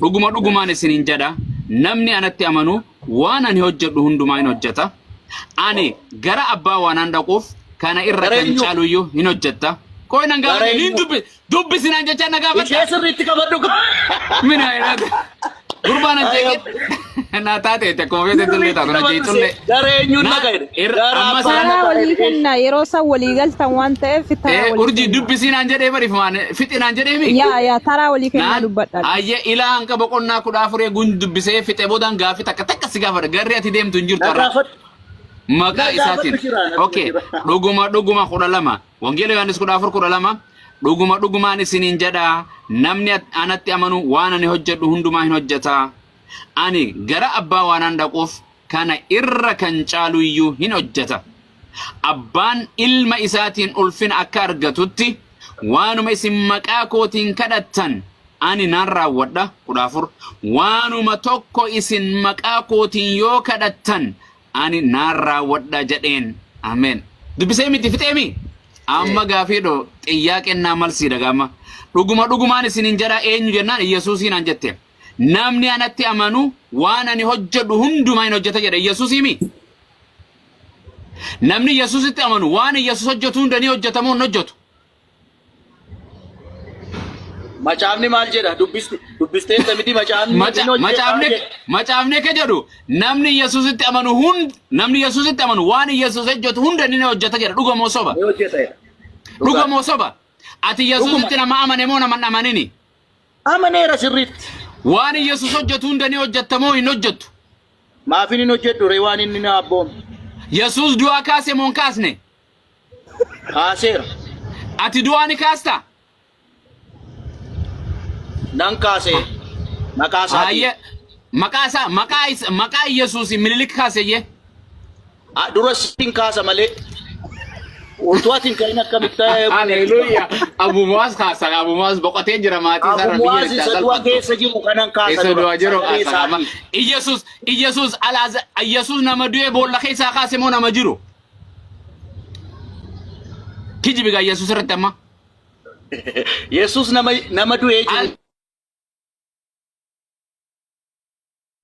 Dhuguma dhugumaan isiniin jedha, namni anatti amanu waan ani hojjedhu hundumaa hin hojjeta. Ani gara abbaa waanaan dhaquuf kana irra Gara kan eenyu? caaluyyuu hin hojjetta. Qoy nan Gara gaafadhe, niin eenyu? dubbi dubbisi naan jechaa na gaafadha. Ishee sirriitti qabadhu. Mina ilaata. Gurbaan an jeeqe naa taate itti akkuma feetetti illee taatu na jeeqxullee. Gara eenyuun Na na ga'e? irra Gara amma abbaa sana Taraa na walii ga'e. kenna yeroo isaan walii galtan waan ta'eef taraa ee walii urjii kenna. dubbisii naan jedhee bariif waan fixi naan jedhee mi? Yaa yaa taraa walii kennaa Naan dubbadha. ayyee ilaa hanga boqonnaa 14 eeguun dubbisee fixe boodaan gaaffii takka takka si gaafadha. Garri ati deemtu hin jirtu Na har'a. gaafadhu. Maqaa Na isaatiin. gaafadhu jiraa na Okay. jira. Dhuguma dhuguma 12. Wangeela Yohaannis 14 12. Dhuguma dhugumaan isiniin jedha namni anatti amanu waan ani hojjedhu hundumaa hin hojjeta. Ani gara abbaa waanaan dhaquuf kana irra kan caalu iyyuu hin hojjeta. Abbaan ilma isaatiin ulfina akka argatutti waanuma isin maqaa kootiin kadhattan ani nan raawwadha. 14 Waanuma tokko isin maqaa kootiin yoo kadhattan ani naan raawwadha jedheen. Ameen. Dubbisee miti fixee mi? Amma gaafii dhoo xiyyaa qennaa malsiidha gaama. Dhuguma dhugumaan isiniin jedha eenyu jennaan Iyyasuusii naan jette. Namni anatti amanu waan ani hojjedhu hundumaa hin hojjeta jedhe Iyyasuusii mi? Namni Iyyasuusitti amanu waan Iyyasuus hojjetu hunda ni hojjeta moo hin hojjetu? Macaafni maal jedha? Dubbisti dubbisteetta miti macaafni hin hojjetaa Macaafni jedha. macaafni akka jedhu namni Yesuusitti amanu hund namni Yesuusitti amanu waan Yesuus hojjetu hunda ni hojjeta jedha dhuga moo soba? Ni hojjeta jedha. Dhuga moo soba? Ati Yesuusitti Dhuguma. nama amane moo nama hin amanini? Amaneera sirriitti. Waan Yesuus hojjetu hunda ni hojjetta moo hin hojjettu? Maafin hin hojjedhu ree waan inni na abboome. Yesuus du'aa kaase moo hin kaasne? Kaaseera. Ati du'aa ni kaastaa? Nan kaase. Maqaa isaatiin. Haayye maqaa isaa maqaa isa maqaa Yesuusin Minilik kaaseyyee. Ah, Dura siin kaasa malee. Utuu ati hin ka'in akkamitti Haleluuyaa. Abu Muwaaz kaasa Abu Muwaaz boqotee jira maatii isaa irra Abu biyya Muwaaz itti isa du'a salphattu. keessa jiru kanan kaasa Isa dura. du'a jiru Sagalee kaasa amma. isaatiin. Iyesuus Iyesuus Alaaza Iyesuus nama du'e boolla keessaa kaase moo nama jiru? Kijibi gaa Yesuus irratti amma. Yesuus nama nama du'ee jiru.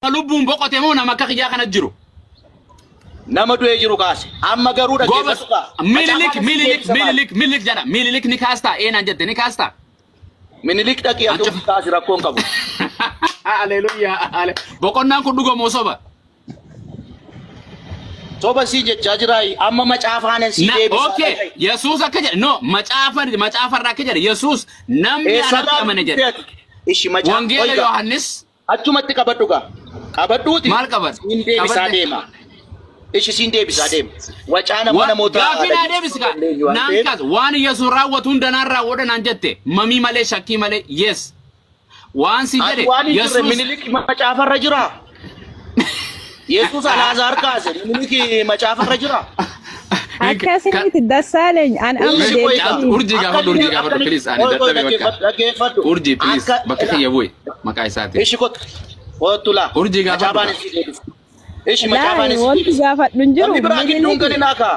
Al lubbuun boqote moo nama akka kiyyaa kana jiru? Nama du'ee jiru kaase. Amma garuu Goobas dhaggeeffatu kaa. Minilik Macaafaan Minilik deebisa maali? Minilik Minilik jedha. Minilik ni kaastaa eenaan jette ni kaastaa. Minilik dhaqii ati Ancu- ofii kaasi rakkoon qabu. Haleluuyaa. Boqonnaan kun dhuga moo soba? Soba sii jechaa jiraayi. Amma macaafaanan sii Na, deebisaa okay. dhaga'i. Yesuus akka jedhe no macaafa macaafarraa akka jedhe Yesuus namni anatti Eessarraa amane dubbistee jedhe. ati? Ishi macaafa. Wangeela Oiga. Yohaannis Achumatti qabadhu gaa. Qabadhuuti. Maal qabadhu? Siin deebisaa Qabadhe. deema. Ishi siin deebisaa deema. Wacaan amma namoota Gaaffii naa deebisi kaa. dandeenyu waan Naan ta'eef. kaas waan Yesuus raawwatu hunda naan raawwadha naan jette mamii malee shakkii malee yes. Waan si Ati jedhe waan hin jirre Yesuus Minilik macaafarra jira. Yesuus Alaazaar kaase Minilik macaafarra jira. Akkasinitti Dassaaleeny an amma Ishi qoy deebisii. Urjii gaafadhu urjii gaafadhu please ani dadhabe bakka. Dhaggeeffadhu. Urjii please bakka kiyya bu'i maqaa isaatiin. Ishi kottu. Kottu laa. Urjii gaafadhu. Macaafaan isii deebisa. Ishi macaafaan Laa isii wanti deebisa. gaafadhu hin jiru. Namni biraa gidduun Minilik gadi naa kaa.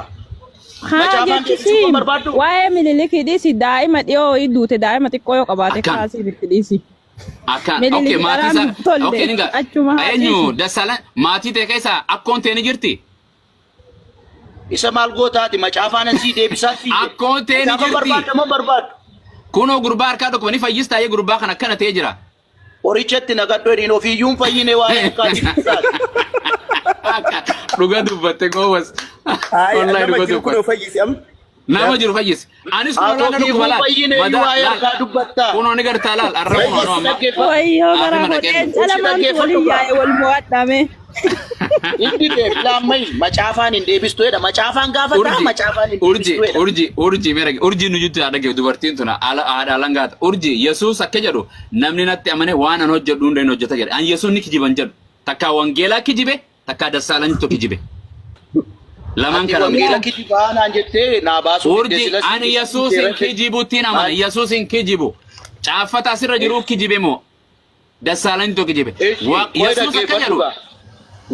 haa Macaafaan deebisuu jechisiin kan barbaaddu. waa'ee minilikii dhiisi daa'ima dhiyoo wayii duute daa'ima xiqqoo yoo qabaate Akkam. kaasii bitti dhiisi. Akkaan Minilik okay maatii dharaan isaa tolle okay ninga achuma haa eenyu dhiisu. Dassaalan maatii ta'e keessaa akkoon ta'e ni jirti. Isa maal gootaati macaafaan asii deebisaa sii jedhe. Akkoon ta'e ni Macaafa jirti. barbaadda moo barbaaddu? Kunoo gurbaa harkaa tokko ni fayyistaa taa'ee gurbaa kan akkana ta'ee jira. Qoricha itti naqadhu jedhiin ofiiyyuu hin fayyine waa'ee harkaa deebisaati. Dhuga dubbatte goobas. Ay, Wallahi nama dhuga jiru kun dubbatte. fayyisi amma. Nama jiru fayyisi. Anis kun Haa olaanaa ofiifuu dhukkuba laal. fayyine iyyuu Madaa waa'ee laal. harkaa dubbattaa. Kunoo ni gartaa laal. Arra kunoo anoo amma. Dhaggeeffadhu. Wayyoo Aafi garaa mana koo kennu. leenca lamaantu waliin yaa'e wal mo'adhame. Inni deebilaammayi macaafaan hin deebistu jedha. Macaafaan gaafataa Urji, macaafaan hin urji, deebistu jedha. urji, urji, meera, urji nu jettu haadha dubartiin tun haadha alangaata. Urji, Yesuus akka jedhu namni natti amane waan an hojjedhu hunda hin hojjeta jedhe. An Yesuus ni kijiban jedhu. Takkaa wangeelaa kijibe, takkaa dassaalantu kijibe. Lamaan Ati kana wangeela miti. kijibaa naan jettee naa baasuu Urji, didde silas ani Yesuus hin kijibuttiin amana. Yesuus hin kijibu. Caaffata asirra jiru kijibe moo? Dassaalantu kijibe. Eshi, qoy Yesuus akka dhaggeeffadhu jedhu gaa.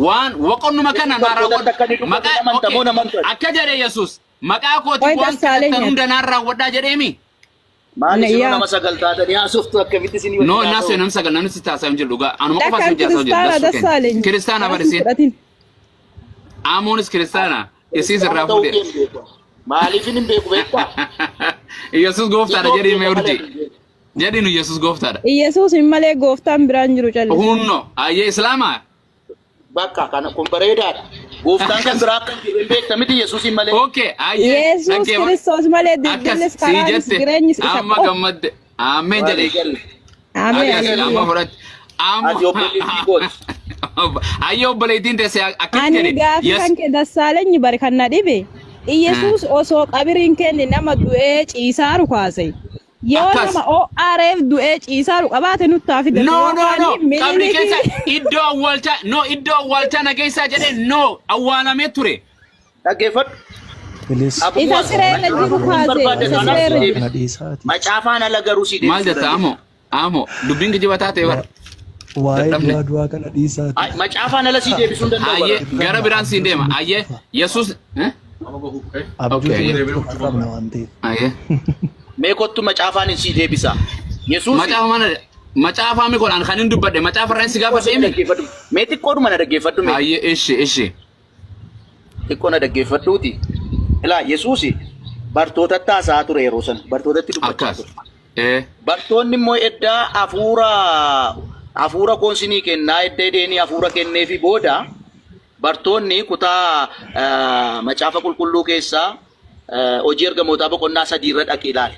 waan waqonnuma kana Yesuus naa bartootatti akka inni raawwadhu. dubbate Maqaa namanta okay. moo namantu ati? Akka jedhe Yesuus maqaa Qoy kootiin waan Dassaaleny kadhattan hunda naan raawwadhaa jedheemi. Maal isinuu Yaa. nama sagal taatanii haasoftu akkamitti isinii No, wajjin naasoo haasa'u? namni sagal namni si taasisaa hin jiru dhugaa. Anuma qofa Dhakkaan si hojii haasa'u jiru. kiristaana Dassuu kenna. Dassaaleny. Kiristaana Garas hin barisiin. fudhatin. Amoonis kiristaana. Isiis irraa Ta'uu fuudhe. kee hin beeku. Maaliif hin beeku beektaa? Yesuus gooftaadha jedhii mee Itoophiyaa malee urjii. hin beeku. Jedhii nu Yesuus gooftaadha. Iyesuus hin malee gooftaan biraan jiru callisi. Hunno ayyee islaamaa. Bakka kana kun bareedaadha. Gooftaan kan biraa akka hin jirre hin beekta miti Yesuusiin malee. Okay ayyee Yesuus dhaggeeffa. Kiristoos malee Akkas dildillis sii karaanis jette jireenyis isa amma qofa. gammadde. Ameen Walii jedhe. galle. Ameen. Akkas amma Haleluuyaa. fudhatte. Amma Ati obboleettii kooti. ayyee obboleettiin teesse akkas Ani jedhe. gaafii Yes. kan kee Dassaalenyi bari kan na dhibe. Iyesuus osoo qabiriin kenne nama du'ee ciisaaru kaase. Yoo Akkas. nama ORF du'ee ciisaaru qabaate nutti haa fidatu. No, no, no. Yookaan Qabri keessa Minilikii iddoo awwaalchaa, no, iddoo awwaalchaa na geessaa jedhee no, awwaalamee ture. Dhaggeeffadhu. Bilis Abbumaa isa sireerra jiru hin kaase. barbaadde Isa taanaan si sireerra jiru. deebisa. kana dhiisaati. Macaafaan ala garuu si Maal deebisuu jetta dandeessa. amoo? Amoo, dubbiin kijiba taate bara. Waa'ee Dadhabne. du'aa du'aa kana dhiisaati. Ay, Macaafaan ala si deebisuu hin danda'u Hayyee, bara. gara biraan siin deema. Hayyee, Yesuus. Eh? Abjuu Okay, hayyee. walitti dhufuu qabna waan ta'eef. Hayyee. Mee kottu macaafaan si deebisa. Yesuus Macaafa mana macaafa mi godhaan kan hin dubbadhe macaafa irraan si gaafadhe himi. dhaggeeffadhu. Mee xiqqoodhuma na dhaggeeffadhu mee. Hayyee, ishi, ishi. Xiqqoo na dhaggeeffadhuuti. Ilaa Yesuus bartootatti haasa'aa ture yeroo sana. Bartootatti dubbachaa Akkas. ture. Eh. Bartoonni immoo eddaa hafuura hafuura koonsinii kennaa edda edeenii hafuura kenneefi booda bartoonni kutaa macaafa qulqulluu keessaa hojii ergamootaa boqonnaa 3 irra dhaqi ilaali.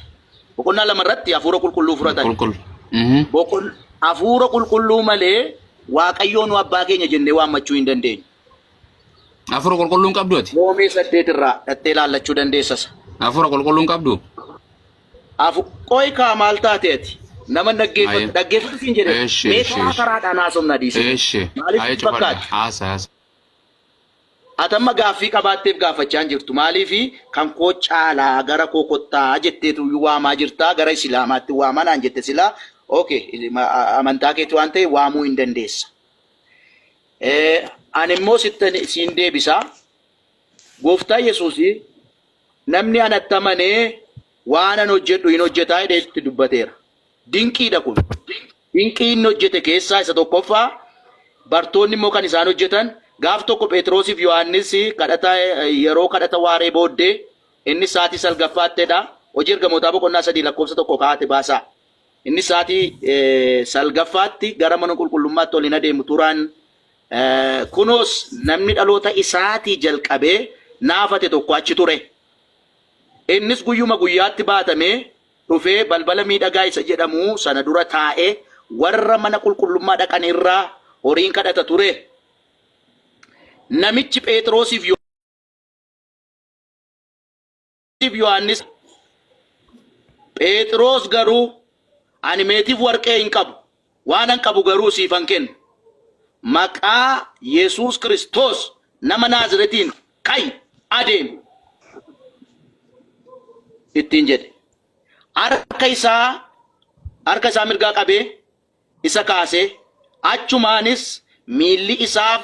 Boqonnaa 2 irratti hafuura qulqulluu fudhatan. Qulqullu. Mhm. Boqon hafuura qulqulluu malee Waaqayyoo nu abbaa keenya jennee waammachuu hin dandeenyu. Hafuura qulqulluun qabdu ati? Roomee 8 irraa dhattee ilaallachuu dandeessasa. Hafuura qulqulluun qabdu? Afu qoy kaa maal taate ati? Nama dhaggeeffatu Aye. dhaggeeffatu siin jedhe. Eshi, Mee eshi, karaa eshi. karaadhaan haasofna dhiise. Eshi. Maaliif Aye sitti cufadha. fakkaata? Haasa haasa. Ati amma gaaffii qabaatteef gaafachaa hin jirtu. Maaliif kan koo caalaa gara koo kottaa jetteetu waamaa jirtaa gara Islaamaatti waamaa naan jette silaa okay amantaa keetti waan ta'e waamuu hin dandeessa. Ani immoo sittan siin deebisa. Gooftaa Yesuus namni anatti amanee waan an hojjedhu hin hojjetaa jedhee itti dubbateera. Dinqiidha kun. Dinqii inni hojjete keessaa isa tokkoffaa bartoonni immoo kan isaan hojjetan gaaf tokko Phexrosiif Yohaannis kadhata yeroo kadhata waaree booddee inni sa'aatii salgaffaattedha. Hojii ergamootaa boqonnaa 3 lakkoofsa 1 kaa'ate baasaa. Inni sa'aatii salgaffaatti gara mana qulqullummaatti ol hin adeemu turan. Kunoos namni dhaloota isaatii jalqabee naafate tokko achi ture. Innis guyyuma guyyaatti baatamee dhufee balbala miidhagaa isa jedhamu sana dura taa'ee warra mana qulqullummaa dhaqan irraa horiin kadhata ture. Namichi Phexrosiif Yohaannis Phexros garuu ani meetiif warqee hin qabu, waanan qabu garuu siifan kenna. Maqaa Yesuus Kiristoos nama Naaziretiin ka'i adeemi ittiin jedhe. Harka isaa harka isaa mirgaa qabee isa kaasee achumaanis miilli isaaf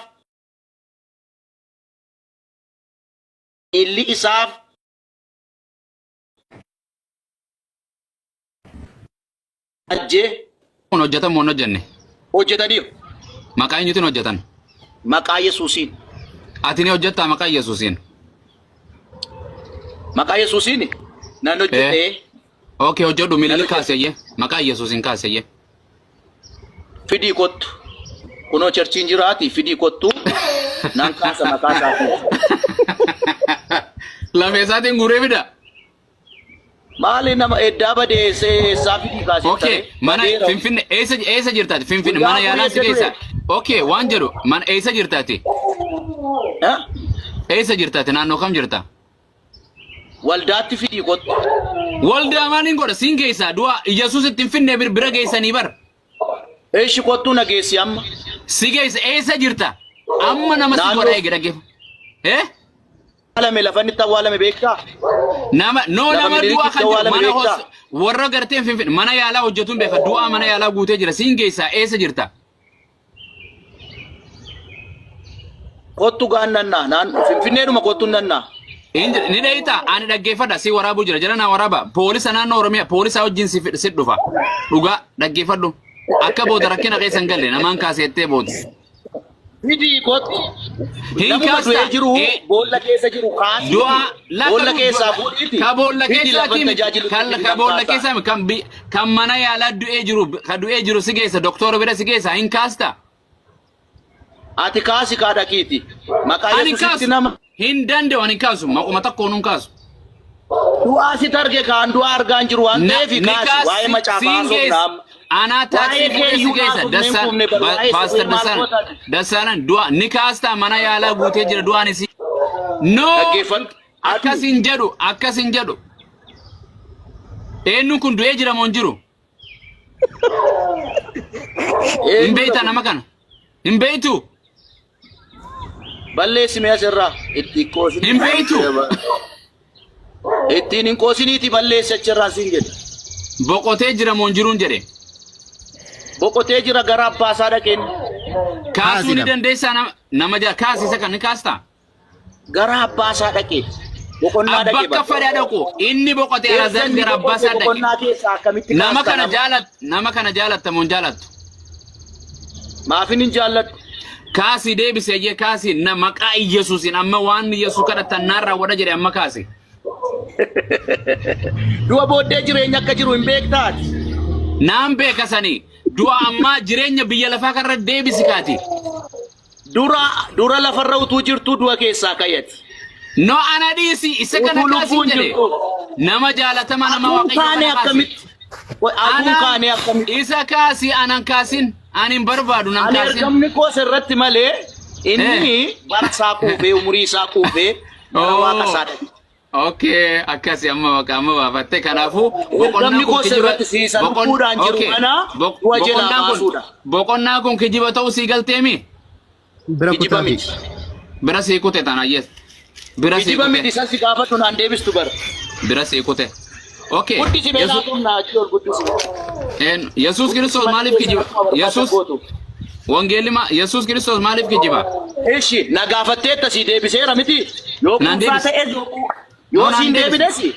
miilli isaaf ajjee Kun hojjetan moo hin hojjenne? hojjetaniiru. Maqaa eenyutiin hojjetan? Maqaa Yesuusiin. Ati ni hojjettaa maqaa Yesuusiin? Maqaa Yesuusiin nan hojjedhee Okay, hojjedhu nan mililik hojjedhe. kaaseyyee. Maqaa Yesuusiin kaaseyyee. Fidii kottu. Kunoo cherchiin jiraati fidii kottu nan kaasa maqaa isaatiin. Lafee isaatiin guuree fida. Maali nama eddaa badee eessaa fidii kaasee Okay, taree mana badeera. Finfinne eessa eessa jirtaati? Finfinne Guyyaa mana yaalaa afurii si edda keessa. du'e. Okay, waan jedhu mana eessa jirtaati? Eh? Eessa jirtaati? Naannoo kam jirta? Waldaatti fidii kottu. Waldaa maaliin godha? Siin geessaa du'a Yesuus itti hin finne bira geessanii bar. Eeshi kottuu na geessi amma. Si geessa eessa jirta? Amma nama si godha Naannoo eegi dhaggeeffa. Eh? awwaalame lafa inni itti awwaalame beektaa? Nama no Lafa nama Minilikitti du'aa kan jiru awwaalame mana beektaa? hos warra garteen finfinne mana yaalaa hojjetuun beeka du'aa mana yaalaa guutee jira siin geessaa eessa jirta? Kottu gaannannaa naan finfinneedhuma kottu nannaa. Ni dheeyita ani dhaggeeffadha si waraabuu jira jala naa waraaba poolisa naannoo Oromiyaa poolisa wajjin si si dhufa dhugaa dhaggeeffadhu akka booda rakkina keessa hin galle namaan kaaseettee booda. Fidii kottu. Hin Namuma kaasta. du'ee jiru boolla keessa jiru kaasii. Du'a Boolla keessaa fuudhiiti. Ka boolla Fidii keessaa lafa miti. tajaajilu Kan ka boolla keessaa miti. Kan kan mana yaalaa du'ee jiru ka du'ee jiru si geessa doktora bira si geessa hin kaasta. Ati kaasi kaa dhaqiiti. Maqaa Ani Yesuusitti kaasu. nama. Hin danda'u ani kaasu maquma tokkoon hin kaasu. Du'aa si targe kaan du'aa argaa hin jiru waan ta'eef Ni kaasi. kaasi Waa'ee macaafaa siin haasofna geessa. amma. Anaa taaksii Waa'ee fuudhee si keeyyuu geessa. haasofnee hin Dassaan quufne bara waa'ee Paaster maal Dassaan gootaati? Dassaalan du'a ni kaastaa mana yaalaa guutee jira du'aan isii. No Dhaggeeffadhu. akkas hin jedhu akkas hin jedhu. Eenyuun kun du'ee jira moo hin jiru? Hin beektaa nama kana? Hin beektu? Balleessi mee asirraa itti qoosin. Hin beektu? Ittiin hin qoosiniiti balleessi achirraa siin jedhe. Boqotee jira moo hin jiruun jedhe. Boqotee jira gara abbaa isaa dhaqeen. Kaasuu ni nama. dandeessaa nama nama jala kaasi isa kan ni kaastaa? Gara abbaa isaa dhaqee. Boqonnaa dhaqee Bakka fedhaa dhaqu inni boqotee Erga Alaazar inni gara abbaa boqote isaa dhaqe. boqonnaa keessaa akkamitti Nama kaastaa kana nama? jaalat nama kana jaalatta moo hin jaalattu? Maafin hin jaalladhu. Kaasi deebise eeyyee kaasi na maqaa Iyyasuusiin amma waan Iyyasuus kadhattan naan raawwadha jedhe amma kaasi. Du'a booddee jireenya akka jiru hin beektaati. Naan beeka sanii du'a ammaa jireenya biyya lafaa kanarra deebisi kaati. Dura dura lafarra utuu jirtuu du'a keessaa ka'eeti. No ana dhiisi isa kana Utuu kaasi lubbuun jedhe. jirtu. Nama jaalatama nama Aduun waaqayyo kaanee kana kaasi. akkamitti? Aduun kaanee akkamitti? Isa kaasi anan kaasin ani hin barbaadu nan Ani kaasin. ergamni koos irratti malee inni bara isaa quufee umurii isaa quufee gara Oh. waaqa isaa dhaqe. Okay, akkasi amma baqa amma baafatte kanaafuu boqonnaan Ergamni kun koos kijiba irratti siisa lubbuudhaan jiru okay. kana du'a jalaa Boqonnaan kun baasuudha. boqonnaan kun kijiba ta'uu sii galteemi Bira Kijiba kutaa miti. bira sii kute tana yes bira sii Kijiba miti kute isa si gaafatu naan deebistu bara. bira sii kute. Okay. Guddisi mee Yesu- naa humna achii ol guddisi. Yesuus Kiristoos maaliif kijiba? Yesuus wangeelli Yesuus Kiristoos maaliif kijiba? Ishi na gaafatteetta si deebiseera miti. Yoo Naan quufaa deebise. ta'es yoo No, yoo naan siin deebise. deebines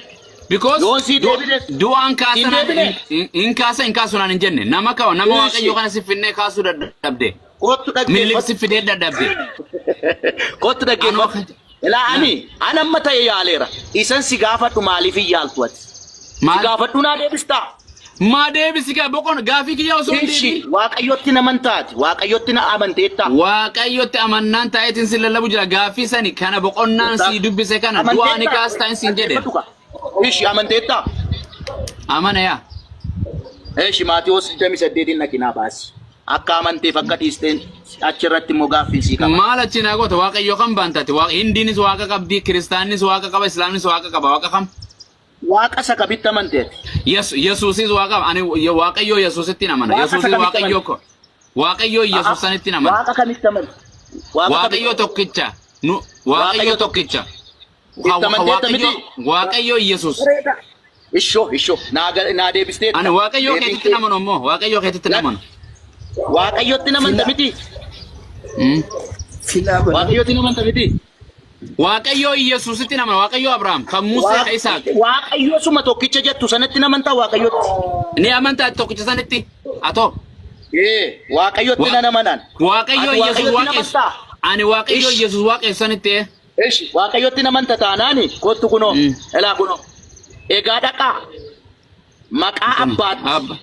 Because Yoon sii deebines. du'aan kaasa Siin naan deebine. hin kaasa hin kaasu naan hin jenne nama kawa nama Ishi. waaqayyoo kana si finnee kaasuu dadhabde. Kottu Minilik dhaggeeffadhu. si fidee dadhabde. Kottu dhaggeeffadhu. Ilaa ani an amma ta'e yaaleera. Isan si gaafadhu maaliif hin yaaltu ati? Si Maal? gaafadhu naa deebistaa? Maa deebisi kaa boqon gaafii kiyya osoo hin Ishi deebiin. waaqayyotti naman taati. Waaqayyotti na amanteetta. Waaqayyotti amannaan taa'eetiin sin lallabu jira gaaffii sani kana boqonnaan sii dubbise kana du'aa ni kaastaa hin siin jedhe. Dhaggeeffadhu kaa. Ishi amanteetta. Amana yaa. Ishi Maatiyoos 28 dhaqinaa baasi. Akka amanteef akka dhiisteen achirratti immoo gaaffiin sii qaba. Maal achi naa goota waaqayyo kam baantaati? Hindiinis waaqa qabdi, kiristaannis waaqa qaba, islaamnis waaqa qaba, waaqa kam? Waaqa isa kamitti amanteeti? Yesuusis waaqa ani waaqayyo Yesuusitti amana. Waaqa isa Yesuusis kamitti waaqayyo amante? ko. Waaqayyo Yesuus sanitti amana. Waaqa kamitti amante? Waaqa Waaqayyo tokkicha. Nu waaqayyo Waaqayyo tokkicha. Itti amanteetta miti? Waaqayyo Yesuus. Ishoo ishoo naa naa deebisteetta. Ani waaqayyo Deebiin keetitti kee- namanu ammoo waaqayyo keetitti namanu. Waaqayyotti namanta miti? Filaa banaa. Waaqayyotti namanta miti? Waaqayyo Yesuusitti namana. Waaqayyo Abrahaam kan Musee kan Isaaq. Waaqayyo suma tokkicha jettu sanatti namantaa Waaqayyotti. Ni amantaa tokkicha sanitti. Atoo. Ee Waaqayyotti nan amanan. Waaqayyo Ati Yesuus Waaqayyotti waaqessu. namantaa? Ani Waaqayyo Ish. Yesuus waaqessu sanitti. Ishi Waaqayyotti namanta taanaani kottu kunoo ilaa kunoo. Egaa dhaqaa maqaa abbaatti. Abba.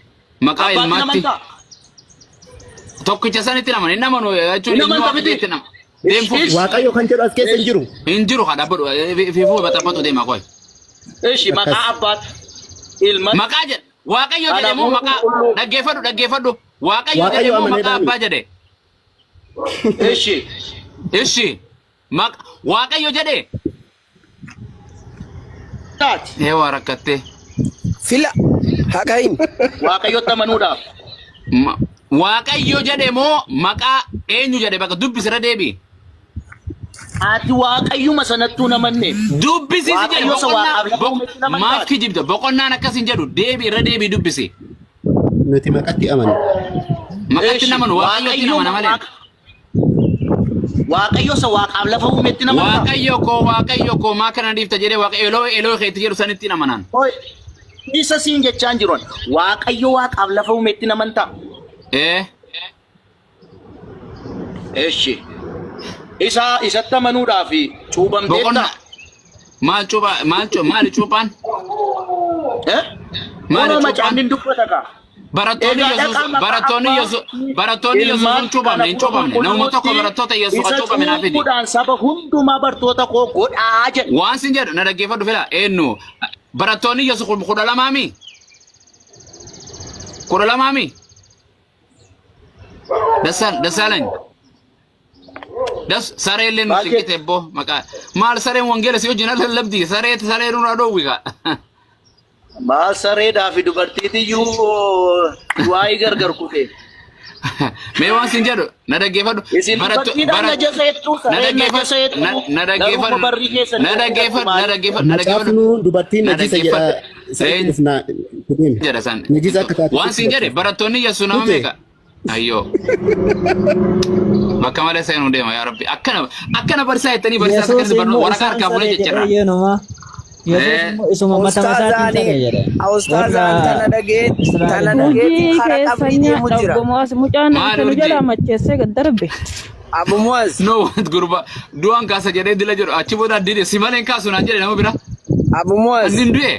Maqaa Abbaatti ilmaatti. namantaa? Tokkicha sanitti naman hin namanu jechuun Hin ilmi amanta miti. waaqayyootti nama. Deemfu Ish. Waaqayyo kan jedhu as keessa hin jiru. hin jiru haa dhaabbadhu fiifuu baxaphatu deema qoy. Ishi maqaa abbaatti ilmatti. Maqaa jedhe Waaqayyo jedhe moo Kanaafuu maqaa qulqulluu. dhaggeeffadhu dhaggeeffadhu Waaqayyo Waaqayyo jedhe moo amanee maqaa dhaami. abbaa jedhe. Ishi Ishi Waaqayyo jedhe. taati. Ee waa rakkattee. Fila haqa himi. Waaqayyotti amanuudhaaf. Waaqayyo jedhe moo maqaa eenyu jedhe bakka dubbisira deebi'i. Ati waaqayyuma sanattuu namanne. Dubbisi si jedhe Waaqayyo isa boqonnaa waaqaaf lafa uumetti nama maaf taate. kijibda boqonnaan akkas hin jedhu deebi irra deebii dubbisi. Nuti maqatti amanna. Maqatti Eeshi, namanu waaqayyotti Waaqayyuma namana malee. waaqa. Waaqayyo isa waaqaaf lafa uumetti hin amantaa? Waaqayyo koo Waaqayyo koo maa kana dhiifta jedhee Waaqayyo Eloo Eloo keetti jedhu sanitti hin amanan. Hoi, Isa siin jechaa hin jiru. ani. Waaqayyo waaqaaf lafa uumetti hin amantaa? Ee. Eshi. Isa isatti amanuudhaaf cuuphamteetta? Boqonnaa maal cuuphaa maal cuuphaa maali cuuphaan? Eh? Maali Kunoo cuuphaan? macaafni hin dubbata kaa. Barattoonni Egaa Yesuus dhaqaa maqaa barattoonni abbaa Yesuus barattoonni Yesuus ilmaan hin cuuphamne kana hin cuuphamne namuma tokko qulqulluutti barattoota Yesuus isa kan cuuphame naa fidi. cuuphuudhaan saba hundumaa bartoota koo godhaa jedhe. Waan sin jedhu na dhaggeeffadhu fila eenyu barattoonni Yesuus 12mi 12mi Dassal Dassaalany Das saree illee nu Maal cinqite ebboo maqaa maal sareen wangeela si wajjin lallabdi saree saree nurraa dhoowwi kaa. Maal sareedhaa fi dubartiitiyyuu waa'ee gargar kute. Mee waan sin jedhu na dhaggeeffadhu. Isin Baratto- dubartiidhaan barat- najasa jettu, na sareen dhaggeeffadhu najasa jettu, na na garuu dhaggeeffadhu barrii keessan na dhaggeeffadhu na dhaggeeffadhu na dhaggeeffadhu Macaafnu dubartiin na najisa jedha dhaggeeffadhu. isatti Een dhufna deemi. jedha san. Najisa akka taate Waan sin jedhe barattoonni Yesuus nama Kute. meeqa? Ayyoo. Bakka malee seenuu deema yaa Rabbi. Akkana akkana barsiisaa jettanii barsiisaa Yesuus akkasii barnoota immoo waraqaa isaan harkaa fuudhee saree jecharra. jedhee yeenuma. Yesuus immoo isuma mata masaatiin Ustaazaani saree jedhe. ustaazaan Warra tana dhagee tana Israa'el. dhageetti Hojii hara keessa qabrii deemu nyaadha jira. obbo Mo'as mucaan Maal namicha nu urjii? jalaa macheessee gad darbe. Abu Muaz No gurba du'aan kaasa jedhee dila jedhu achi booda dide si malee hin kaasu naan jedhe nama bira. Abu Muaz Inni hin du'e.